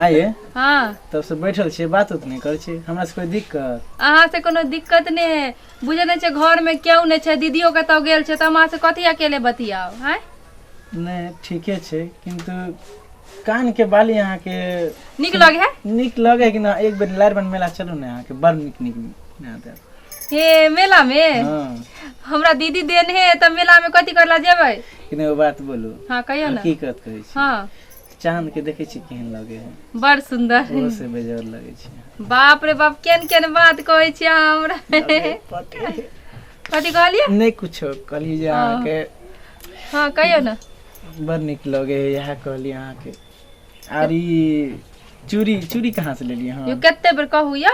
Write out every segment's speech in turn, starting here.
आइए। हाँ। तब से बैठल छियै, बात उत नहि करै छी, हमरा से कोई दिक्कत? अहाँ से कोनो दिक्कत नहि है, बुझै नहि छै घर में केओ नहि छै, दीदियो कतौ गेल छै, तऽ हम अहाँ से कथी अकेले बतियाउ? आँय? नहि, ठीके छै, किन्तु कान के बाली अहाँके नीक लगे है? नीक लगे है कि ना? एक बेर लारबन मेला चलू ने, अहाँके बड़ नीक नीक नया देब। हे, मेला में? हाँ। हमरा दीदी देने है, तऽ मेला में कथी करला जेबै? किने एगो बात बोलू? हाँ, कहियौ ने। हकीकत कहै छी। हाँ। चांद के देखे छी केहन लगे है? बड़ सुंदर। ओहो से बेजोड़ लगे छै। बाप रे बाप, केहन केहन बात कहै छी अहाँ हमरा। कथी कहलियै? नहि कुछो कहलियै जे अहाँके। हाँ, कहियौ ने। बड़ नीक लगे है, इएह कहलियै अहाँके। आर ई चूड़ी, चूड़ी कहाँ से लेलियै? हाँ, यौ, कते बेर कहू यौ?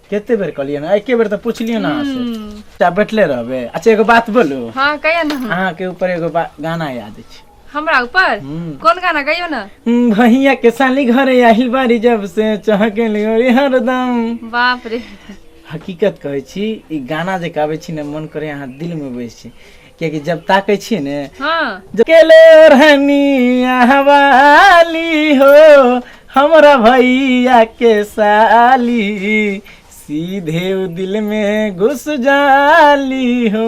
कते बेर कहलियै ने, एके बेर तऽ पुछलियै ने अहाँ से। बैठले रहबै। अच्छा, एगो बात बोलू? हाँ, कहियौ ने। अहाँके ऊपर एगो गाना याद अछि। हमरा ऊपर? कोन गाना? कहियौ ने। भैया के साली घरे आहिल बारी जब से चहके लियोरी हरदम। बाप रे। हकीकत कहै छी, ई गाना जे गाबै छी ने, मन करे अहाँ दिल में बैस छी, कियाकि जब ताकै छी ने, केले रहनी वाली हो हमरा भैया के साली, सीधे उ दिल में घुस जाली हो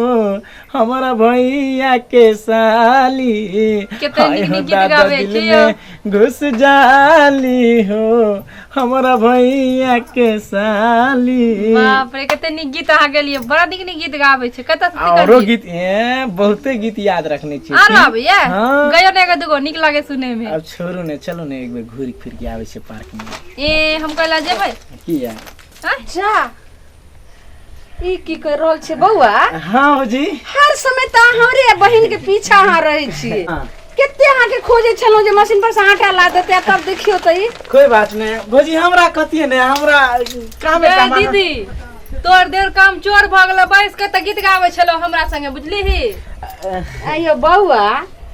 हमरा भैया के साली। कते हाय नीक हो नीक गीत दादा, गाबै दिल छी यौ। में घुस जाली हो हमरा भैया के साली। बाप रे, कते नीक गीत अहाँ गेलियै, बड़ा नीक नीक गीत गाबै छै। कतऽ से औरो सिखलियै? गीत, ए बहुते गीत याद रखने छी। आरो आबैया? हाँ। गयो ने एगो दूगो, नीक लागे सुनै में। आब छोड़ू ने, चलू ने एक बेर घूरि फिर के आबै छै पार्क में। ए, हम कैला जेबै? किया? जा, ई की कर रहल छै बौआ? हाँ भौजी। हर समय तऽ हमरे बहिन के पीछा अहाँ रहै छियै। हाँ। कते अहाँके खोजै छलहुँ जे मशीन पर से आटा ला देते, आ तब देखियौ तऽ ई। कोई बात नहीं भौजी, हमरा कथी ने, हमरा कामे ए काम। दीदी, तोर देर काम चोर भऽ गेल, बैस के तऽ गीत गाबै छलौ हमरा संगे, बुझलिही? आइयो बौआ,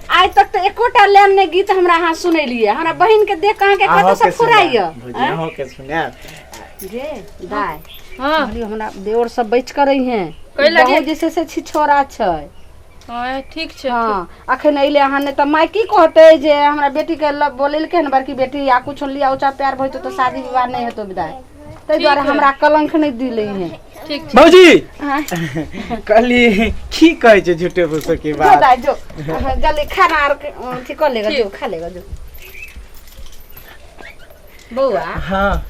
आइ तक तऽ एकोटा लाइन नहि गीत हमरा अहाँ सुनेलियै। हमरा बहिन के देख के अहाँके कतऽ से फुराइया? भौजी, अहूँ के सुनायब। गे दाय। हाँ। कहलियौ हमरा देवर सब बचि कऽ रहिहें। कैला गे? बहुत जे छै से छिछोरा छै। हाँ, ठीक छै। हाँ, अखन अइले अहाँ, नहि तऽ माय की कहतै जे हमरा बेटीके बोलेलकै हन बड़की बेटी, आ कुछो लिया ऊँचा प्यार भइतो तऽ शादी विवाह नहि हेतौ विदाई। ताहि दुआरे है। हमरा कलंक नहि दिलै है। ठीक छै। भौजी। हाँ। कहली की कहै छै झूठे फूसे की जो बात। दाय जो, हाँ, जल्दी खाना आर के, अथी कऽ लेगा, जो खा लेगा जो। बौआ। हाँ।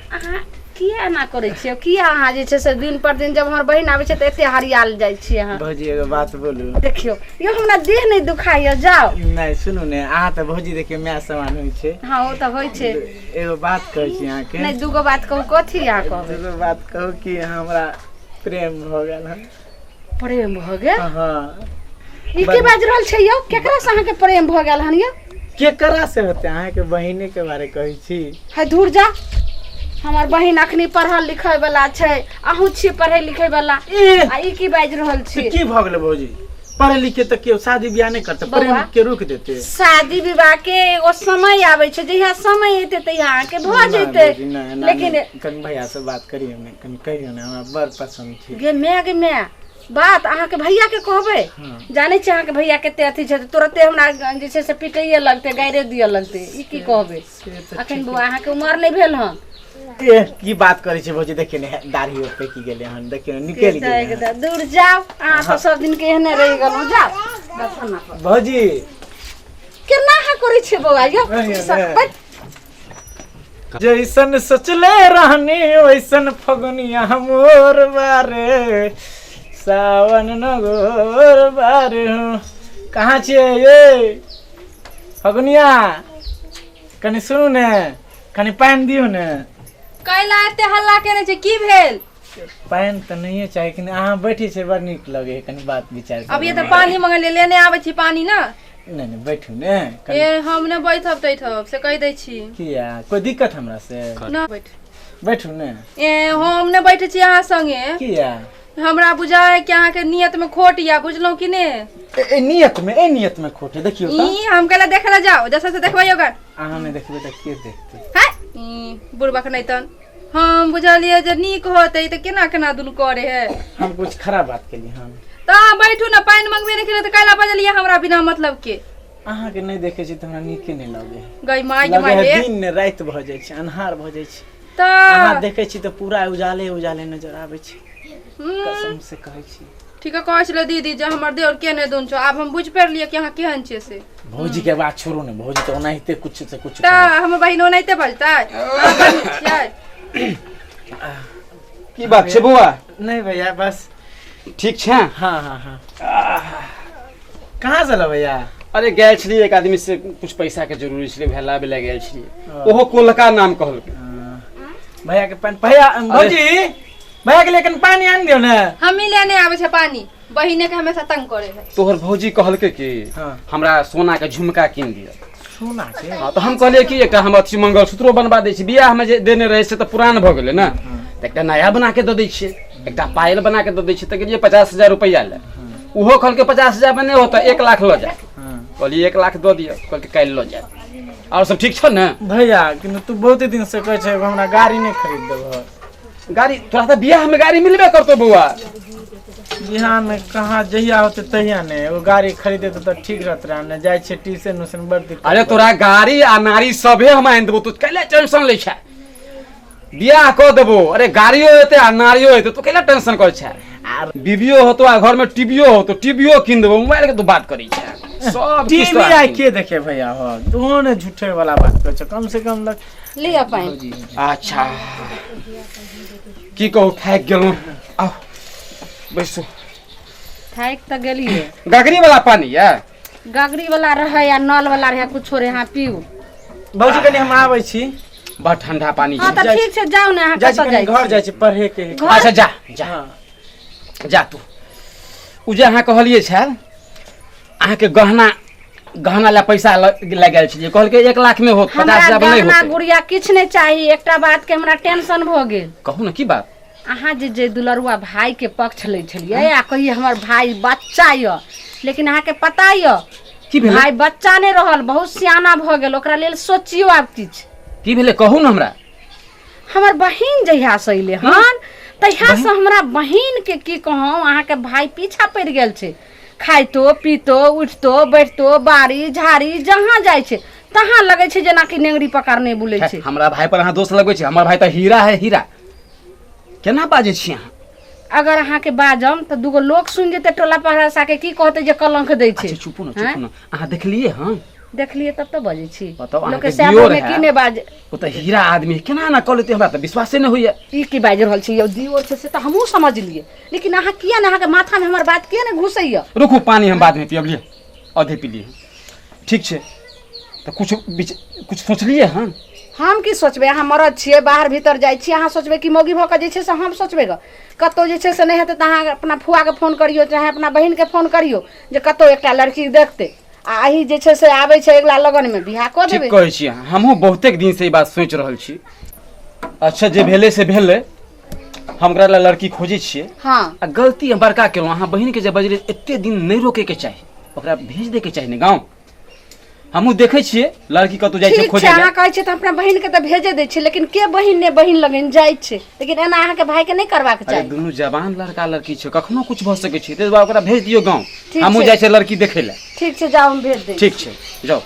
अहाँ किया एना करै छियै? किया अहाँ जे छै से दिन पर दिन जब हमर बहिन आबै छै तऽ एते हरियाल जाइ छियै अहाँ? भौजी, एगो बात बोलू? देखियौ यौ, हमरा देह नहि दुखाइया, जाउ। नहि, सुनू ने, अहाँ तऽ भौजी देखियौ माय समान होइ छै। हाँ, ओ तऽ होइ छै। एगो बात कहै छी अहाँके। नहि, दूगो बात कहू, कथी अहाँ कहबै? दूगो बात कहू कि हमरा प्रेम भऽ गेल हन। प्रेम भऽ गेल? हाँ। ई की बाजि रहल छै यौ? केकरा से अहाँके प्रेम भऽ गेल हन यौ? केकरा से होते, अहाँके बहिने के बारे कहै छी। है धूर जा, हमर बहिन अखनी पढ़ल लिखै वाला छै, अहूँ छियै पढ़ै लिखै वाला, ए! आ ई की बाजि रहल छी? की भऽ गेलै भौजी? पढ़े लिखे तऽ केओ शादी बियाह नहि करतै, प्रेम बौआ। के रोक देते? शादी विवाह के एगो समय आबै छै, जहिया समय एतै तहिया अहाँके भऽ नहि जेतै। भौजी, नहि, एना लेकिन नहि। कनि भैया से बात करियौ ने, कनि कहियौ ने, हमरा बड़ पसन्द छै। गे माय, गे माय, बात अहाँके भैया के कहबै? हाँ। जानै छियै अहाँके भैया कते अथी छै, तुरते हमरा जे छै से पिटैये लगतै, गाइरे दिअ लगतै। ई की कहबै? से तऽ अखन बौआ अहाँके उमर नहि भेल हन। ए, की बात करै छै भौजी, देखियौ ने दाढ़ी पेकी गेलै हन, देखियौ ने निकलि गेलै हन। दूर जाउ, अहाँ तऽ सब दिन के एहने रहि गेलहुँ। जाउ बथाना पर। भौजी। केना अहाँ करै छियै बौआ यौ? नहीं, सब नहीं। बैठ। जैसन सोचले रहनी वैसन फगुनिया मोर बारे, सावन नगोर बारे हो। कहाँ छियै ये फगुनिया? कनि सुनू ने, कनि पानि दियौ ने। कैला एते हल्ला केने छै? की भेल? पानि तऽ नहिए चाही, कनि अहाँ बैठे छै, बड़ नीक लगै है, कनि बात विचार अब ये करबै। तऽ पानी मंगेलियै, लेने आबै छी पानी ने। नहि नहि, बैठू ने कनि। ए, हम ने बैठब तैठब, से कहि दै छी। किया, कोइ दिक्कत हमरा से? ना बैठ। बैठू ने। ए, हम ने बैठे छी अहाँ संगे। किया? हमरा बुझाय है कि अहाँके नियत में खोट या, बुझलहुँ कि ने? ए, ए नियत में, ए नियत में खोट है, देखियौ तऽ। ई हम कहला देखे ला जाओ, जैसे से देखबै ओकर। अहाँ नहि देखबै तऽ के देखतै? है ई बुढ़बक नहि तन हम बुझलियै जे नीक होतै, तऽ केना केना दुनू करे है। हम कुछ खराब बात केली हम? तऽ अहाँ बैठू ने, पानि मंगबे नहि केलियै तऽ कैला बजलियै हमरा बिना मतलब के? अहाँके नहि देखै छी तऽ हमरा नीके नहि लगै है। गई माय के लगै माय है रे दिन ने राति भऽ जाइ छै, अन्हार भऽ जाइ छै। अहाँ तऽ देखै छी तऽ पूरा उजाले उजाले नजर आबै छै, कसम से कहै छी। ठीक कहै छलै दीदी जे हमर देवर केने दुन छौ, आब हम बुझि पेरलियै कि अहाँ केहन छियै से। भौजी के बात छोड़ू ने, भौजी तऽ ओनाहिते कुछ से कुछ। तऽ हमर बहिन ओनाहिते बजतै? अहाँ बहिन छियै। की बात छै बौआ? नहीं भैया, बस ठीक छै। हाँ हाँ हाँ, कहाँ से लो भैया? अरे गेल छलियै एक आदमी से कुछ पैसा के जरूरी छलै, उएह लाबे लए गेल छलियै, ओहो कोलका नाम कहलकै। भैया के पानी, भैया, भौजी, भैया के लिए कनि पानी आनि दियौ ने। हमही लेने आबै छै पानी, बहिने के हमेशा तंग करे है। तोहर भौजी कहलकै कि हाँ। हमरा सोना के झुमका कीन दिअ। सोना के? हाँ, तऽ हम कहलियै कि एकटा हम अथी मंगलसूत्रो बनवा दै छी, बियाहमे जे देने रहै से तऽ पुरान भऽ गेलै ने, तऽ एकटा नया बना के दऽ दै छियै, एकटा पायल बना के दऽ दै छियै। तऽ गेलियै 50,000 रुपैआ लए, ओहो कहलकै 50,000 मे नहि होतै, 1 लाख लऽ जा। कहलियै 1 लाख दऽ दिअ, कहलकै काल्हि लऽ जायब। आओर सब ठीक छौ ने? भैया, किन्तु तू बहुते दिन से कहै छै हमरा गाड़ी नहि खरीद देबह। गाड़ी तोरा तऽ बियाहमे गाड़ी मिलबे करतौ बौआ। बिहारमे कहाँ, जहिया होतै तहिया ने एगो गाड़ी खरीदे तऽ ठीक रहत रहे ने, जाइ छियै ट्यूशन उशन बड़ दिक्कत। अरे तोरा गाड़ी आ नारी सभे हम आनि देबो, तू कैला टेंशन लै छै? बियाह कऽ देबो, अरे गाड़ियो एतै आ नारियो एतै, तू कैला टेंशन करै छै? बीबियो होतो आ घरमे टीवियो होतो, टीवियो कीन देबो। मोबाइल के तू बात करै छै सब किछु टीवी तोरा आ कीन के देखे भैया हो, तू ने झूठे वाला बात करै छ, कम से कम लग लिअ पानि। अच्छा, की कहू, थाकि गेलहुँ, आउ बैसू। थाकि तऽ गेलियै। गगरी वाला पानी यऽ? गगरी वाला रहै या नल वाला रहै, कुछो रहै, अहाँ पीउ। भौजी, कनि हम आबै छी। बड़ ठंडा पानी हँ छै। तऽ ठीक छै, जाउ ने अहाँ। जाइ छी कतऽ कनि जाइ? घर जाइ छी, पढ़े के है। अच्छा, जा जा। हाँ। जा तू। ओ जे अहाँ कहलियै छल, अहाँके गहना, गहना लए पैसा लए गेल छलियै, कहलकै 1 लाख मे होत, हमरा 50,000 मे नहि गहना होतै। गुड़िया किछु नहि चाही, एकटा बात के हमरा टेंशन भऽ गेल। कहू ने, की बात? अहाँ जे जे दुलरुआ भाई के पक्ष लै छलियै आ कहिए हमर भाई बच्चा यऽ, लेकिन अहाँके पता यऽ की भेलै? भाई बच्चा नहि रहल, बहुत सियाना भऽ गेल, ओकरा लेल सोचियौ आब किछु। की भेलै, कहू ने हमरा। हमर बहिन जहिया से अयलै हन तहिया से हमरा बहिन के की कहूँ, अहाँके भाई पीछा पड़ि गेल छै। खाइतो पीतो उठतो बैठतो बाड़ी झाड़ी जहाँ जाइ छै तहाँ लगै छै जेनाकि नेंगरी पकड़ने बुलै छै। हमरा भाई पर अहाँ दोष लगबै छी? हमर भाई तऽ हीरा है हीरा, केना बाजै छी अहाँ? अगर अहाँके बाजम तऽ दूगो लोक सुनि जेतै, टोला पड़ोसा के की कहतै जे कलंक दै छै। अच्छा, चुपू ने। हैं? चुपू ने। अहाँ देखलियै हँ? देखलियै तब तऽ बजै छी। बताउ, लोकके अहाँके सएह दियोर मे की है। नहि बाज। ओ तऽ हीरा आदमी है, केना एना कऽ लेतै? हमरा तऽ विश्वासे नहि होइया। ई की बाजि रहल छी यौ? दियोर छै से तऽ हमहूँ समझलियै, लेकिन अहाँ किया ने, अहाँके माथामे हमर बात किया ने घुसैया? रुकू, पानी हम बादमे पियब, लिअ आधे पी लिए। ठीक छै, तऽ कुछ बिच कुछ सोचलियै हन? हम की सोचबै? अहाँ मरद छियै, बाहर भीतर जाइ छियै, अहाँ सोचबै कि मौगी भऽ कऽ जे छै से हम सोचबै गऽ? कतहु जे छै से नहि हेतै तऽ अहाँ अपना फुआके फोन करियौ, चाहे अपना बहिनके फोन करियौ जे कतहु एकटा लड़की देखतै आ एही जे छै से आबै छै अगिला लगनमे बियाह कऽ ठीक देबै। कहै छी अहाँ, हमहूँ बहुतेक दिनसँ ई बात सोचि रहल छी। अच्छा, जे भेलै से भेलै, हम ओकरा लए लड़की खोजै छियै। हँ। आ गलती हम बड़का केलहुँ, अहाँ बहिनके जे बजलै, एते दिन नहि रोकैके चाही, ओकरा भेज दैके चाही ने गाँव। हमहूँ देखै छियै लड़की कतहु जाइ छै ठीक छै। खोजै लए। अहाँ कहै छियै तऽ अपना बहिनके तऽ भेजे दै छियै, लेकिन के बहिन ने बहिन लगन जाइ छै, लेकिन एना अहाँके भाईके नहि करबाक अरे चाही। दुनू जवान लड़का लड़की छै, कखनो कुछ भऽ सकै छै, ताहि दुआरे ओकरा भेज दियौ गाँव। ठीक हमहूँ छै। जाइ छियै लड़की देखै लए। ठीक छै, जाउ, हम भेज दै छी। ठीक छै, जाउ।